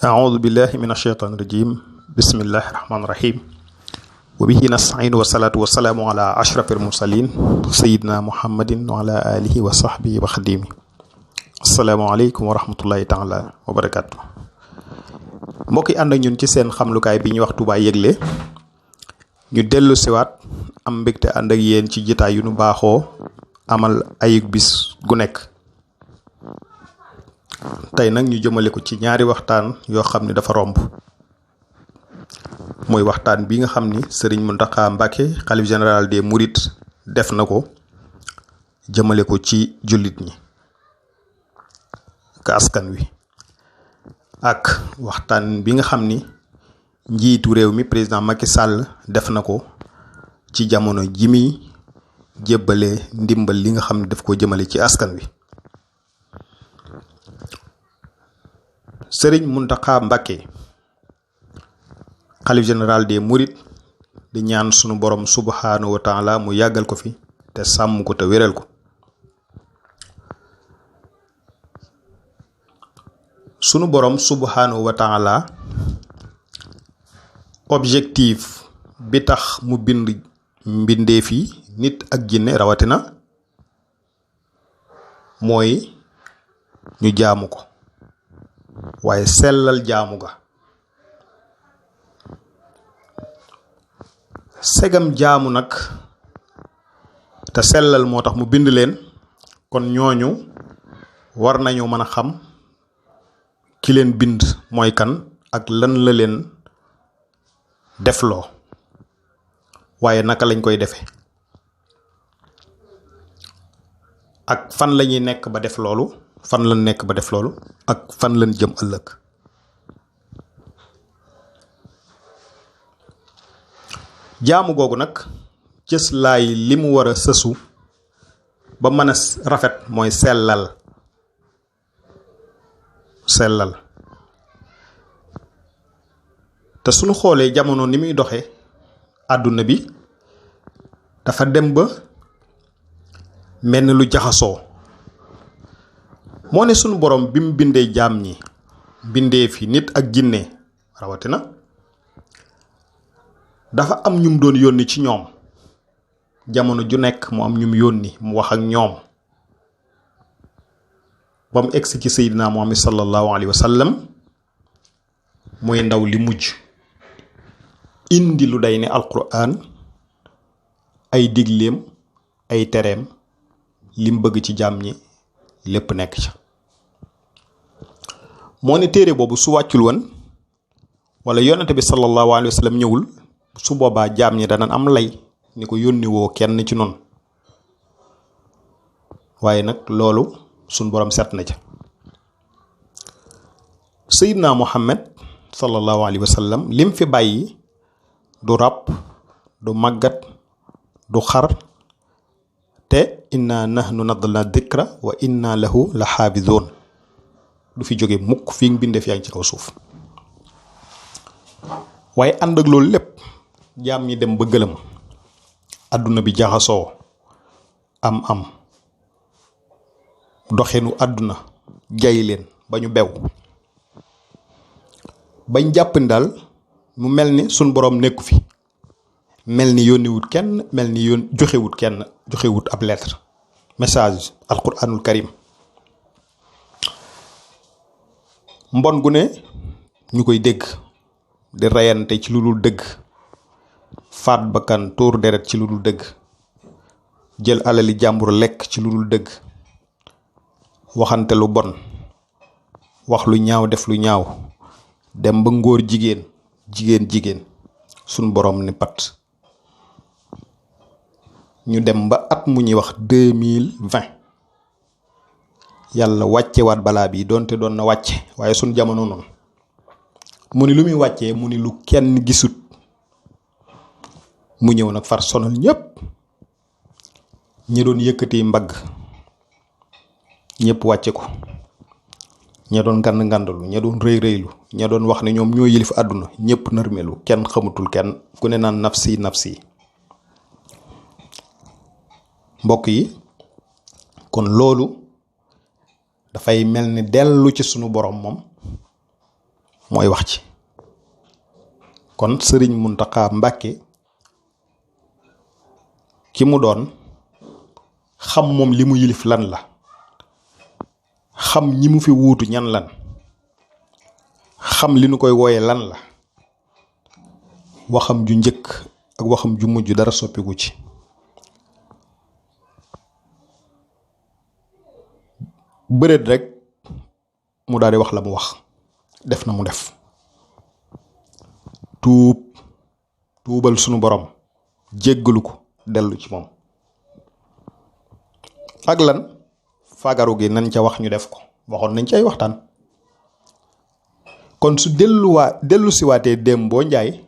أعوذ بالله من الشيطان الرجيم بسم الله الرحمن الرحيم وبه نستعين والصلاة والسلام على أشرف المرسلين سيدنا محمد وعلى آله وصحبه وخديمه السلام عليكم ورحمة الله تعالى وبركاته mbokk yi ànd ak ñun ci seen xamlukaay bi ñuy wax Touba Yëgle ñu dellu siwaat am mbégte ànd ak yéen ci jitaay yu nu baaxoo amal ayug bis gu nekk tey nag ñu jëmale ko ci ñaari waxtaan yoo xam ne dafa romb mooy waxtaan bi nga xam ni Serigne Mountakha Mbacké xalif général des Mourides def na ko jëmale ko ci jullit ñi ka askan wi ak waxtaan bi nga xam ni njiitu réew mi président Macky Sall def na ko ci jamono ji muy jébbale ndimbal li nga xam ne daf ko jëmale ci askan wi. Serigne Mountakha Mbacké xalif général des Mourides di ñaan sunu borom subhanahu wa taala mu yàggal ko fi te sàmm ko te wéral ko. sunu borom subhanahu wa taala objectif bi tax mu bind mbindeef yi nit ak jinne rawatina mooy ñu jaamu ko waaye sellal jaamu ga segam jaamu nag te sellal moo tax mu bind leen kon ñooñu war nañu mën a xam ki leen bind mooy kan ak lan la leen defloo waaye naka lañ koy defe ak fan lañuy nekk ba def loolu fan lañ nekk ba def loolu ak fan lañ jëm ëllëg. jaamu googu nag cëslaay li mu war a sësu ba mën a rafet mooy sellal te suñu xoolee jamono ni muy doxe àdduna bi dafa dem ba mel ni lu jaxasoo moo ne sunu borom bi mu bindee jaam ñi bindee fi nit ak jinne rawatina dafa am ñum doon yónni ci ñoom jamono ju nekk mu am ñum yónni mu wax ak ñoom ba mu egsi ci Seydina Muhammad sallallahu alayhi wa sallam mooy ndaw li mujj indi lu day ne alquran ay digleem ay tereem lim bëgg ci jaam ñi lépp nekk ca moo ne téere boobu su wàccul woon wala yonente bi sallallahu alayhi wa sallam ñëwul su boobaa jaam ñi danañ am lay ni ko yónni woo kenn ci noonu waaye nag loolu suñ borom set na ca Seydina Muhammad sallallahu alayhi wa sallam lim fi bàyyi du ràpp du màggat du xar te inna nahnu nazzalna dhikra wa inna lahu la xaafizoon du fi jóge mukk fi mbindeef yaa ngi ci kaw suuf waaye ànd ak loolu lépp jaam ñi dem ba gëlëm àdduna bi jaxasoo am doxenu àdduna jay leen ba ñu bew bañ jàpp ni daal mu mel ni suñ boroom nekku fi mel ni yónniwut kenn mel ni joxewut ab lettre message alquranul karim mbon gu ne ñu koy dégg di reyante ci lu dul dëgg faat bakkan tuur deret ci lu dul dëgg jël alali jàmbur lekk ci lu dul dëgg waxante lu bon wax lu ñaaw def lu ñaaw dem ba ngóor jigéen suñ boroom ni pat ñu dem ba at mu ñuy wax 2020 yàlla wàccewaat balaa bi doonte doon na wàcce waaye suñ jamono noonu mu ni lu muy wàccee mu ni lu kenn gisut mu ñëw nag far sonal ñépp ñi doon yëkkati mbagg ñépp wàcce ko ña doon ngàndalu ña doon rëylu ña doon wax ne ñoom ñoo yilif àdduna ñépp nërmelu kenn xamatul kenn ku ne naan nafsi mbokk yi kon loolu dafay mel ni dellu ci sunu borom moom mooy wax ci. kon sëriñ Muntaxa Mbàkke ki mu doon xam moom li mu yilif lan la, xam ñi mu fi wuutu ñan lan, xam li nu koy wooye lan la, waxam ju njëkk ak waxam ju mujj dara soppiku ci. bëreet rek mu daal di wax la mu wax, def na mu def, tuubal sunu borom, jéggalu ko, dellu ci moom. ak lan fagaru gi nañ ca wax ñu def ko, waxoon nañ ci ay waxtaan. kon su dellu siwaatee Dembo Njaay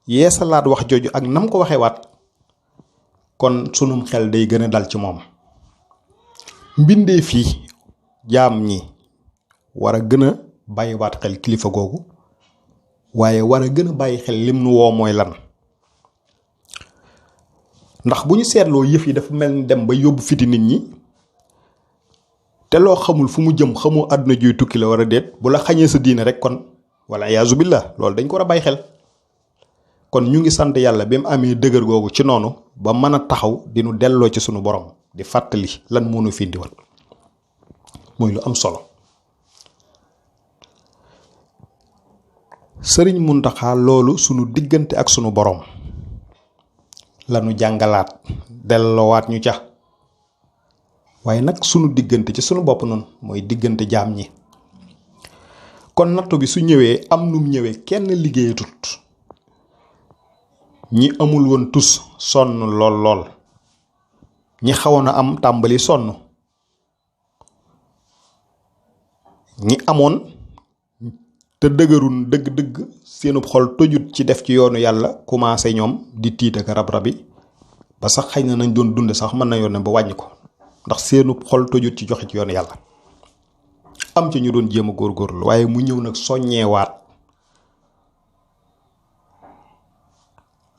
yeesalaat wax jooju ak nam ko waxee waat, kon sunum xel day gën a dal ci moom. mbindee fii jaam ñi war a gën a bàyyiwaat xel kilifa googu, waaye war a gën a bàyyi xel lim nu woo mooy lan. ndax bu ñu seetloo yëf yi dafa mel ni dem ba yóbbu fiti nit ñi, te loo xamul fu mu jëm, xamoo àdduna juy tukki la war a déet, bu la xañee sa diine rek kon wala iyaazu billah, loolu dañ ko war a bàyyi xel. kon ñu ngi sant yàlla bi mu amee dëgër googu ci noonu ba mën a taxaw di nu delloo ci sunu borom, di fàttali lan moo nu fi indiwoon, muy lu am solo. sëriñ Muntaxa loolu sunu diggante ak sunu borom lanu jàngalaat delloowaat ñu ca, waaye nag sunu diggante ci sunu bopp noonu mooy diggante jaam ñi. kon nattu bi su ñëwee am num ñëwee kenn liggéeyatut, ñi amul woon tus sonn lool, ñi xawoon a am tàmbali sonn, ñi amoon te dëgërun dëgg-dëgg seenub xol tojut ci def ci yoonu yàlla commencé ñoom di tiit ak rab-rabi ba sax xëy na nañ doon dunde sax mën na yoon ba wàññi ko, ndax seenub xol tojut ci joxe ci yoonu yàlla. am ci ñu doon jéem a góorgóorlu, waaye mu ñëw nag soññeewaat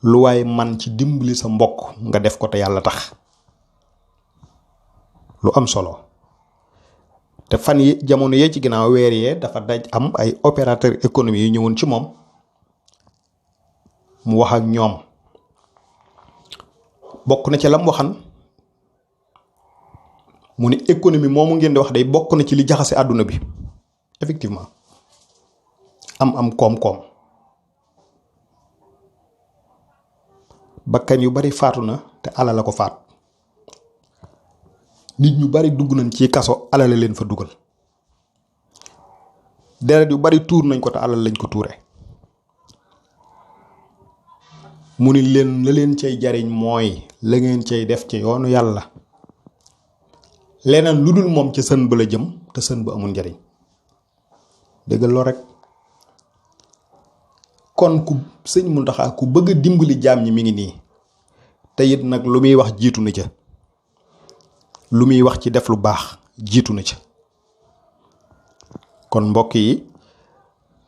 lu waaye man ci dimbali sa mbokk nga def ko te yàlla tax, lu am solo. te fan yi jamono yee ci ginnaaw weer yee dafa daj am ay opérateur économique yu ñëwoon ci moom, mu wax ak ñoom. bokk na ci lam waxan mu ne économie moomu ngeen di wax day bokk na ci li jaxase àdduna bi. effectivement am koom-koom, bakkan yu bari faatu na te alal la ko faat. nit ñu bari dugg nañ ci kaso, alal leen fa dugal. deret yu bari tuur nañ ko te alal lañ ko tuure. mu ni leen la leen cay jariñ mooy la ngeen cay def ci yoonu yàlla, leneen lu dul moom ca sën ba la jëm te sën ba amul njariñ. déggal loo rek. kon ku sëñ Muntaxa ku bëgg a dimbali jaam ñi mi ngi nii, te it nag lu muy wax jiitu na ca, lu muy wax ci def lu baax jiitu na ca. kon mbokk yi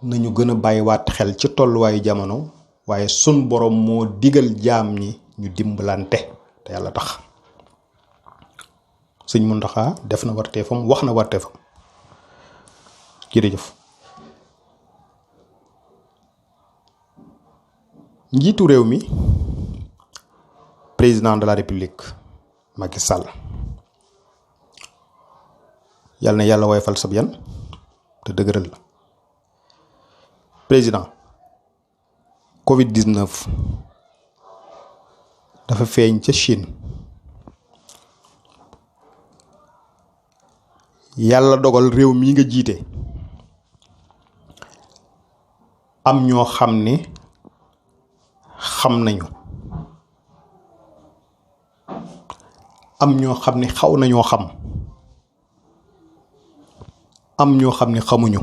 nañu gën a bàyyiwaat xel ci tolluwaayu jamono, waaye sun borom moo digal jaam ñi ñu dimbalante te yàlla tax. sëñ Muntaxa def na warteefam, wax na warteefam. jërëjëf. njiitu réew mi président de la république Macky Sall, yàlla na yàlla woyofal sab yan te dëgëral la. président, Covid-19 dafa feeñ ca Chine, yàlla dogal réew mi nga jiite am ñoo xam ne xam nañu, am ñoo xam ne xaw nañoo xam, am ñoo xam ne xamuñu,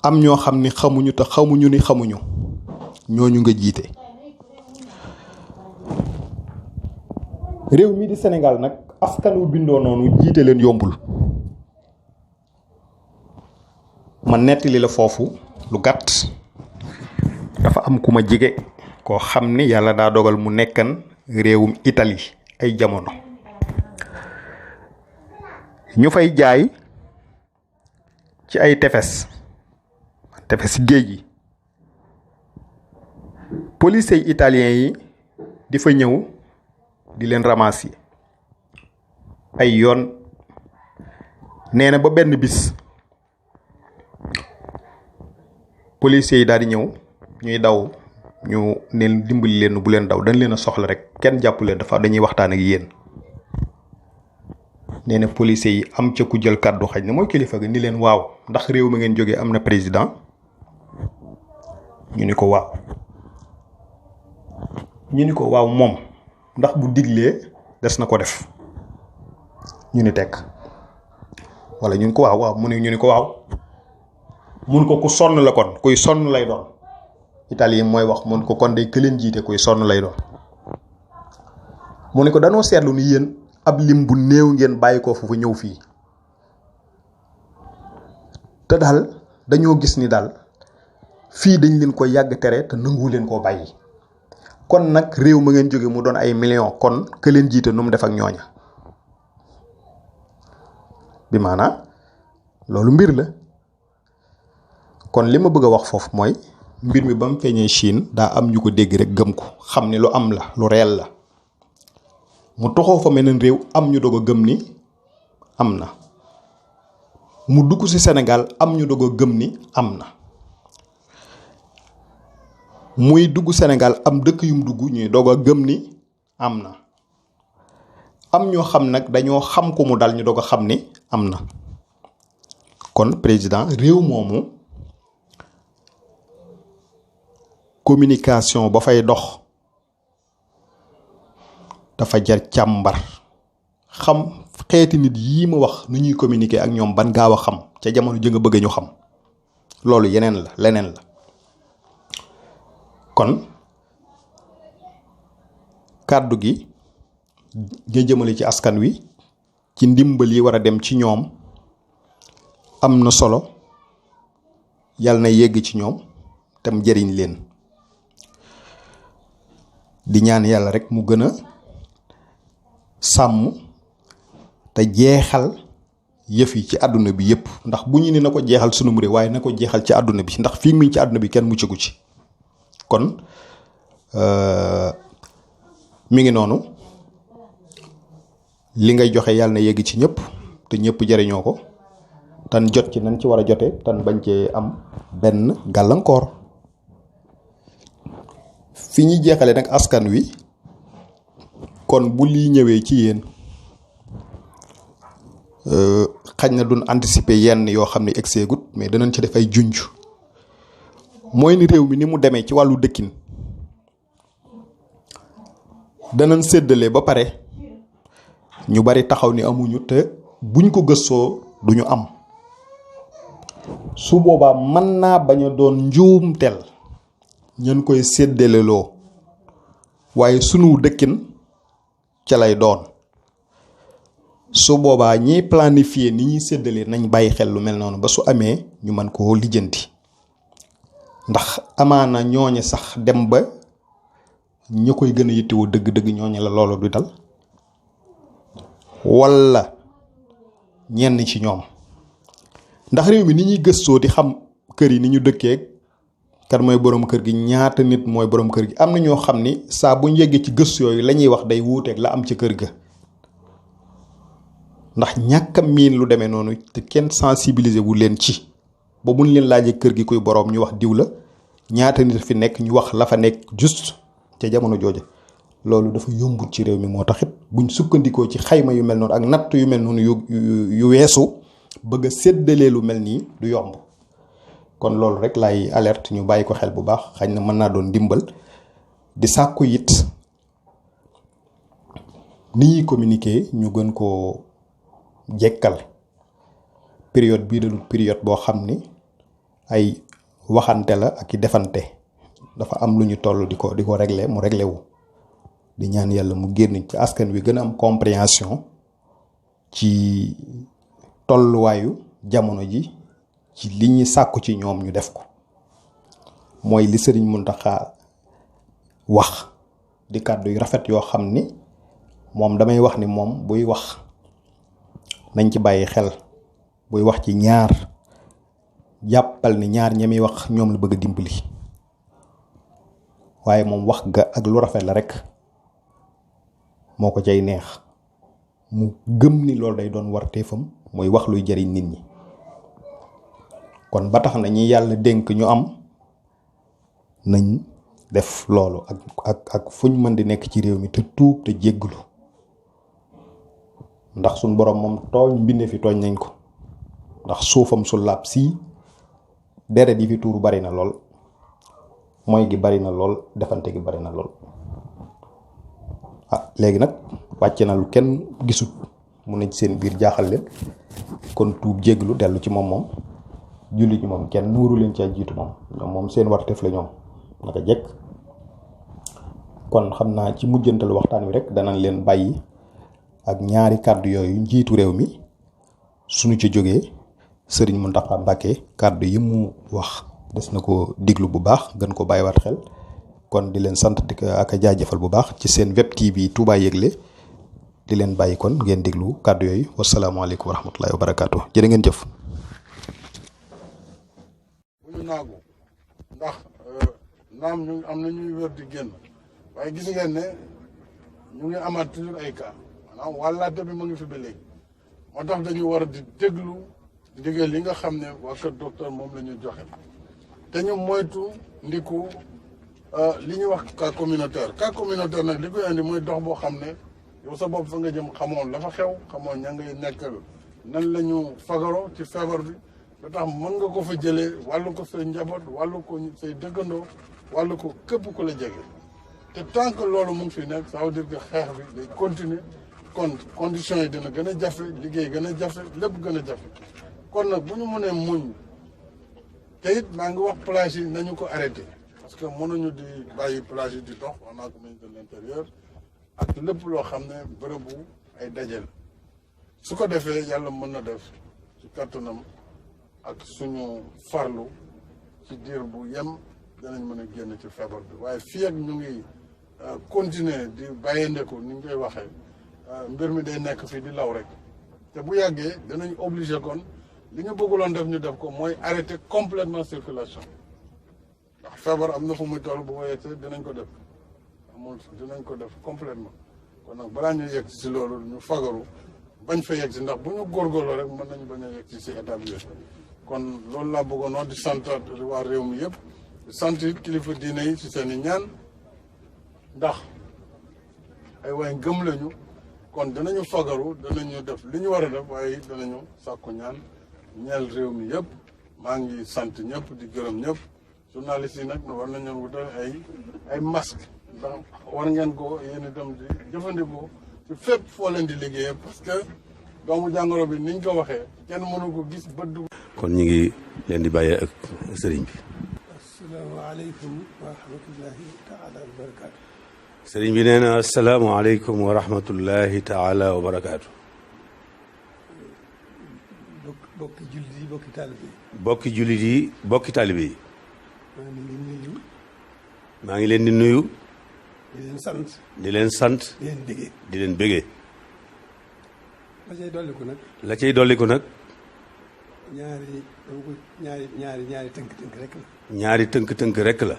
am ñoo xam ne xamuñu te xamuñu ni xamuñu. ñooñu nga jiite. réew mi di Sénégal nag askan wu bindoo noonu jiite leen yombul. ma nettali la foofu lu gàtt. dafa am ku ma jege koo xam ni yàlla daa dogal mu nekkan réewum Italie ay jamono. ñu fay jaay ci ay tefes tefes géej gi police italien yi di fa ñëw di leen ramasser ay yoon. nee na ba benn bis policiers yi daal di ñëw ñuy daw ñu ne dimbali leen bu leen daw dañ leen a soxla rek kenn jàpp leen dafa dañuy waxtaan ak yéen. nee na policiers yi am ca ku jël kàddu xaj na mooy kilifa gi ni leen waaw ndax réew mi ngeen jógee am na président ñu ni ko waaw. ñu ni ko waaw moom ndax bu diglee des na ko def ñu ni tekk wala ñu ni ko waaw mu ne ñu ni ko waaw mun ko ku sonn la kon kuy sonn lay doon italien mooy wax mun ko kon day këleen jiite kuy sonn lay doon. mu ne ko danoo seetlu ni yéen ab lim bu néew ngeen bàyyi ko fu ñëw fii te daal dañoo gis ni daal fii dañ leen ko yàgg tere te nangu leen koo bàyyi kon nag réew ma ngeen jóge mu doon ay millions kon këleen jiite nu mu def ak ñooña bi maanaam loolu mbir la. kon li ma bëgg a wax foofu mooy mbir mi ba mu feeñee Chine daa am ñu ko dégg rek gëm ko xam ni lu am la lu réel la mu toxoo fa meneen réew am ñu doog a gëm ni am na mu dugg ci Sénégal am ñu doog a gëm ni am na muy dugg Sénégal am dëkk yum dugg ñuy doog a gëm ni am na am ñoo xam nag dañoo xam ko mu dal ñu doog a xam ni am na. kon président réew moomu communication ba fay dox dafa jar càmbar xam xeeti nit yii ma wax nu ñuy communiquer ak ñoom ban gaaw a xam ca jamono ji nga bëgg ñu xam loolu yeneen la leneen la. kon kàddu gi nga jëmale ci askan wi ci ndimbal yi war a dem ci ñoom am na solo yàlla na yegg ci ñoom tam jëriñ leen di ñaan yàlla rek mu gën a sàmm te jeexal yëf yi ci àdduna bi yëpp ndax bu ñu ni na ko jeexal sunu réew waaye na ko jeexal ci àdduna bi ndax fii mu ci àdduna bi kenn muccagu ci. kon mi ngi noonu li ngay joxe yàlla na yegg ci ñëpp te ñëpp jariñoo ko tan jot ci nañ ci war a jote tan bañ cee am benn gàllankoor. fi ñuy jeexale nag askan wi kon bu lii ñëwee ci yéen xañ na duñ anticiper yenn yoo xam ne egseegut mais danañ ci def ay junj mooy ni réew mi ni mu demee ci wàllu dëkkin danañ séddale ba pare ñu bari taxaw ni amuñu te buñ ko gëstoo duñu am su boobaa mën naa bañ a doon njuumteel ñan koy séddaleloo waaye sunu dëkkin ca lay doon su boobaa ñiy planifier ni ñuy séddalee nañ bàyyi xel lu mel noonu ba su amee ñu mën koo lijjanti ndax amaana ñooñe sax dem ba ñu koy gën a yittewoo dëgg-dëgg ñooñe la loolu du dal walla ñenn ci ñoom ndax réew mi ni ñuy gëstoo di xam kër yi ni ñu dëkkee kan mooy borom kër gi ñaata nit mooy borom kër gi am na ñoo xam ni saa bu ñu yeggee ci gëstu yooyu la ñuy wax day wuuteeg la am ca kër ga ndax ñàkk a miin lu demee noonu te kenn sensibiliser wu leen ci ba buñ leen laajee kër gi kuy borom ñu wax diw la ñaata nit fi nekk ñu wax la fa nekk juste ca jamono jooja loolu dafa yombut ci réew mi moo taxit buñ sukkandikoo ci xayma yu mel noonu ak natt yu mel noonu yu weesu bëgg a séddalee lu mel nii du yomb. kon loolu rek lay alerte ñu bàyyi ko xel bu baax xañ na mën naa doon dimbal di sàkku it ni ñuy communiquer ñu gën koo jekkal période bii dalul période boo xam ni ay waxante la ak i defante dafa am lu ñu toll di ko régler mu régler wu di ñaan yàlla mu génn ci askan wi gën a am compréhension ci tolluwaayu jamono ji ci li ñuy sàkku ci ñoom ñu def ko mooy li Sëriñ Muntaxa wax di kàddu yu rafet yoo xam ni moom damay wax ni moom buy wax nañ ci bàyyi xel buy wax ci ñaar jàppal ni ñaar ñami wax ñoom la bëgg a dimbali waaye moom wax ga ak lu rafet la rek moo ko cay neex mu gëm ni loolu day doon warteefam mooy wax luy jariñ nit ñi. kon ba tax na ñi yàlla dénk ñu am nañ def loolu ak fuñ mën di nekk ci réew mi te tuub te jégglu ndax suñ borom moom tooñ mbinde fi tooñ nañ ko ndax suufam su laab sii deret yi fi tuuru bari na lool mooy gi bari na lool defante gi bari na lool. léegi nag wàcce na lu kenn gisut mu ne ci seen biir jaaxal leen kon tuub jégglu dellu ci moom jullit ñi moom kenn nuuru leen ci jiitu moom seen warteef la ñoom naka jekk. kon xam naa ci mujjantal waxtaan wi rek danañ leen bàyyi ak ñaari kàddu yooyu njiitu réew mi suñu ci jógee sëriñ Mountakha Mbacké kàddu yi mu wax des na ko diglu bu baax gën ko bàyyiwaat xel. kon di leen sant ak a jaajëfal bu baax ci seen web TV Touba Yëgle di leen bàyyi kon ngeen diglu kàddu yooyu wasalaamaaleykum wa rahmatullahi wa barakaatu jërë ngeen jëf. ñu naagu ndax naam ñu am na ñuy wér di génn waaye gis ngeen ne ñu ngi amaat toujours ay cas maanaam wàllaate bi mu ngi fi ba léegi moo tax dañu war a di déglu ndigal li nga xam ne waa kër docteur moom la ñu joxe te ñu moytu ndiku li ñuy wax cas communautaire nag li koy indi mooy dox boo xam ne yow sa bopp fa nga jëm xamoon la fa xew xamoon ña ngay nekkal nan la ñu fagaro ci feebar bi ba tax mën nga ko fa jëlee wàllu ko say njaboot wàllu ko say dëggandoo wàllu ko képp ku la jege te tant que loolu mu ngi fi nekk ça veut dire que xeex bi day continuer kon conditions yi dina gën a jafe liggéey gën a jafe lépp gën a jafe kon nag bu ñu mënee muñ te it maa ngi wax plage yi nañu ko arrêté parce que mënuñu di bàyyi plage yi di dox on a ministre de l'intérieur ak lépp loo xam ne bërëbu ay dajel su ko defee yàlla mën na def ci kattanam ak suñu farlu ci diir bu yem danañ mën a génn ci feebar bi waaye fii ak ñu ngi continuer di bàyyeendeku ni ñu koy waxee mbir mi day nekk fii di law rek te bu yàggee danañ obligé kon li ñu bëgguloon def ñu def ko mooy arrêter complètement circulation ndax feebar am na fu muy toll bu ma yegsee dinañ ko def amul dinañ ko def complètement kon nag balaa ñu yegg si loolu ñu fagaru bañ fa yegg si ndax bu ñu góorgóorloo rek mën nañu bañ a yegg si étape yooyu kon loolu laa bëggoon wax di sant waa réew mi yëpp di sant it kilifa diine yi ci seen i ñaan ndax ay waay gëm lañu kon danañu fagaru danañu def li ñu war a def waaye it danañu sàkku ñaan ñeel réew mi yëpp maa ngi sant ñëpp di gërëm ñëpp journalistes yi nag war nañu wutal ay masque ndax war ngeen ko yéen itam di jëfandikoo ci fépp foo leen di liggéeyee parce que doomu jàngoro bi niñ ko waxee kenn mënu ko gis bët du. kon ñu ngi leen di bàyyee ak sëriñ bi. asalaamaaleykum wa rahmatullahi taala wa barakaatu. sëriñ bi nee na asalaamaaleykum wa rahmatullahi taala wa barakaatu. bokki jullit yi bokki taalibe yi. bokki jullit yi bokki taalibe yi. maa ngi leen di nuyu. maa ngi leen di nuyu. di leen sant. di leen sant. di leen bégee. di leen bégee. la cay dolliku nag. la cay dolliku nag. ñaari tënk-tënk rek la. ñaari tënk-tënk rek la.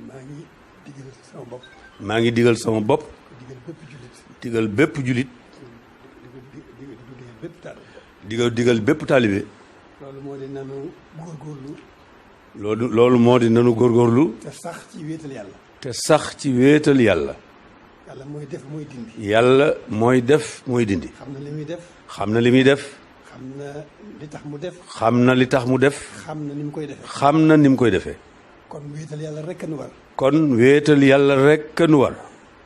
maa ngi digal sama bopp. maa ngi digal sama bopp. digal bépp jullit. digal bépp jullit. digal bépp taalibe. digal bépp taalibe. loolu moo di nanu góorgóorlu. loolu moo di nanu góorgóorlu. te sax ci wéetal yàlla. te sax ci wéetal yàlla. yàlla mooy def mooy dindi. yàlla mooy def mooy dindi. xam na li muy def. xam na li muy def. xam na li tax mu def. xam na li tax mu def. xam na ni mu koy defee. xam na ni mu koy defee. kon wéetal yàlla rek a nu war. kon wéetal yàlla rek a nu war.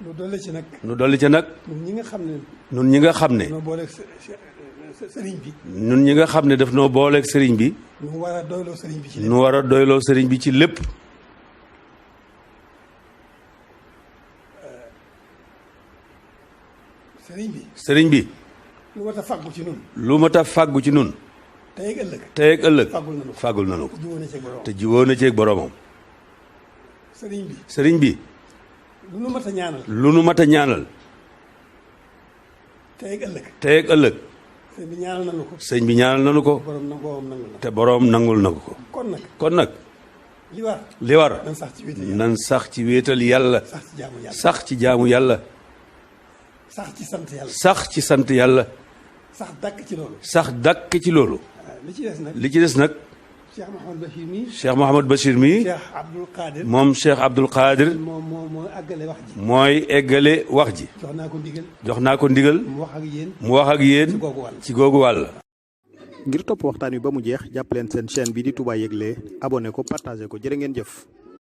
nu dolli ci nag. nu dolli ci nag. ñun ñi nga xam ne. nun ñi nga xam ne. noo booleeg sëriñ bi. nun ñi nga xam ne daf noo booleeg sëriñ bi. nu war a doyloo sëriñ bi ci lépp. nu war a doyloo sëriñ bi ci lépp. sëriñ bi. sëriñ bi. lu mat a fàggu ci nun. lu mat a fàggu ci nun. tey ak ëllëg. tey ak ëllëg. fàggul nanu ko. fàggul nanu ko. jiwoon na ceeg borom. te jiwoon na ceeg boromam. sëriñ bi. sëriñ bi. lu nu mat a ñaanal. lu nu mat a ñaanal. tey ak ëllëg. tey ak ëllëg. sëñ bi ñaanal nañu ko. sëñ bi ñaanal nañu ko. borom nangul na. te borom nangul na ko. kon nag. li war. nan sax ci wéetal yàlla. sax ci jaamu yàlla. sax ci sant yàlla. sax ci sant yàlla. sax dàkk ci loolu. sax dàkk ci loolu. li ci des nag. Cheikh Mouhamad Bachir mii. Cheikh Mouhamad Bachir mii. Cheikh Abdoul Qadir. moom Cheikh Abdoul Qadir. moo eggale wax ji. mooy eggale wax ji. jox naa ko ndigal. mu wax ak yéen. ci googu wàll. ngir topp waxtaan wi ba mu jeex jàpp leen seen chaîne bi di Touba Yegle abonné ko partagé ko jërë ngeen jëf.